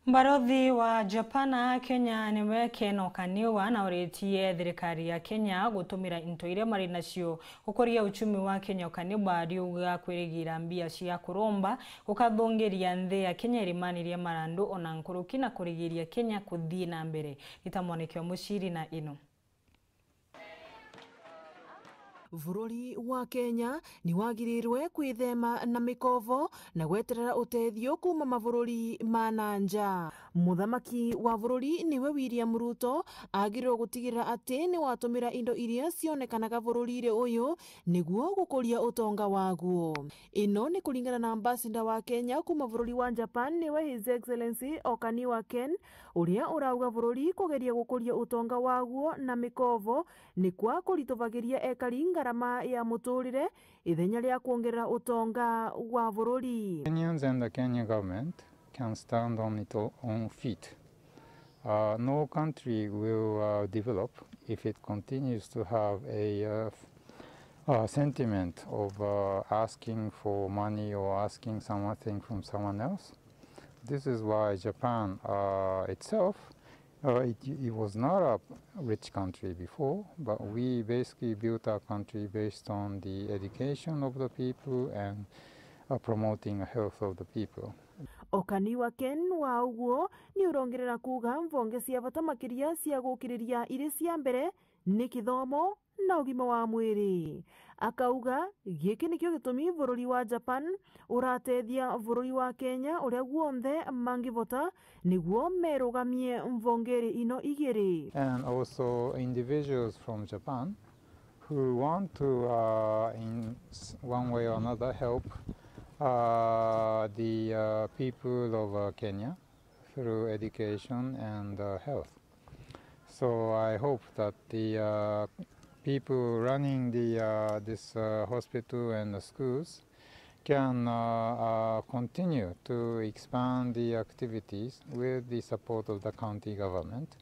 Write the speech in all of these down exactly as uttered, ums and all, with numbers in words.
Mbarothi wa Japan a Kenya niwe Ken Okaniwa nauritie thirikari ya Kenya gutumira into iria mari nacio gukuria uchumi wa Kenya. Okaniwa ariuga kwirigira mbia cia kuromba gukathungiria nthi ya Kenya irimani ria marandu ona nkuruki na kurigiria Kenya kuthii na mbere. Rita Mwaniki wa Muciri na ino. Bururi wa Kenya ni wagirirwe kwithema na mikovo na gweterera utethio kuuma mabururi ma na nja. Muthamaki wa bururi niwe William Ruto agirirwe gutigirira ati ni watumira indo iria cionekanaga bururire uyu niguo gukuria utonga waguo. Ino ni kuringana na ambassador wa Kenya kuuma bururi wa Japan, niwe His Excellency Okaniwa Ken, uria urauga bururi kugeria gukuria utonga waguo na mikovo ni kwa kuritubagiria ekari ngarama ya muturire, ithenya ria kwongerera utonga wa bururi. Kenyans and the Kenya government can stand on its o-, own feet. Uh, no country will, uh, develop if it continues to have a, uh, f-, uh, sentiment of, uh, asking for money or asking something from someone else. This is why Japan, uh, itself, uh, it, it was not a rich country before, but we basically built our country based on the education of the people and, uh, promoting the health of the people. Okaniwa Ken wa uguo ni urongerera kuuga mvonge cia bata makiria cia gukiriria iri cia mbere ni kithomo na ugima wa mwiri. Akauga, giki nikio gitumi bururi wa Japan uratethia bururi wa Kenya uria guonthe mangivota niguo merugamie mvongeri ino igiri. And also individuals from Japan who want to, uh, in s-, one way or another, help, uh, the, uh, people of, uh, Kenya through education and, uh, health. So I hope that the, uh, people running the, uh, this, uh, hospital and the schools can, uh, uh, continue to expand the activities with the support of the county government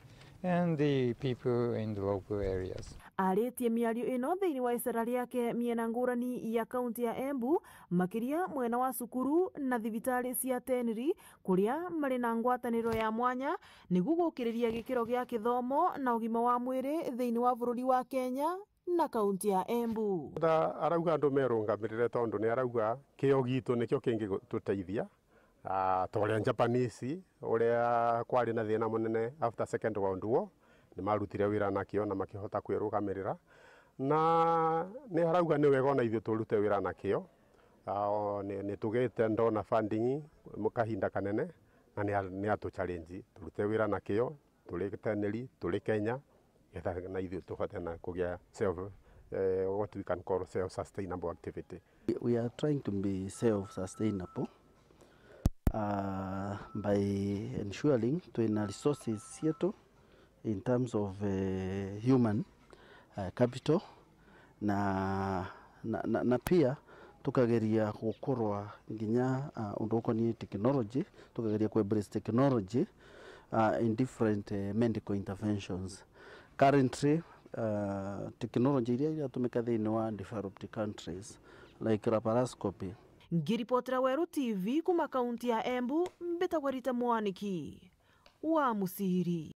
and the people in the local areas. Aritie miario ino thiini wa icera riake miena ngurani ya kaunti ya Embu, makiria mwena wa cukuru na thibitari cia Tenri, kuria mari na ngwataniro ya mwanya niguo gukiriria gikiro gia kithomo na ugima wa mwiri thiini wa bururi wa Kenya na kaunti ya Embu. Nda arauga andu merungamirire tondu ni arauga kio gitu nikio kingituteithia. Ah, ta uria Japanese, uria kwari na thina munene after Second World War, ni marutire wira na kio na makihota kwirugamirira. Na ni arauga ni wega ona ithui turute wira na kio. Ah, o, ni, ni tugite ndona funding mu kahinda kanene, na ni a-, ni atu challenge turute wira na kio, turi Tenri, turi Kenya, getha na ithui tuhote na kugia self, eh, what we can call self sustainable activity. We are trying to be self sustainable, uh, by ensuring twina resources cietu in terms of, eh, human, eh, capital, na, na, na, na pia tukageria gukorwa nginya, ah, undu ukoniĩ technology, tukageria ku embrace technology, ah, in different, eh, medical interventions. Currently, ah, technology iria iratumika thiini wa developed countries, like laparoscopy. Ngiripotera Weru T V kuma kaunti ya Embu, mbitagwa Rita Mwaniki wa Muciri.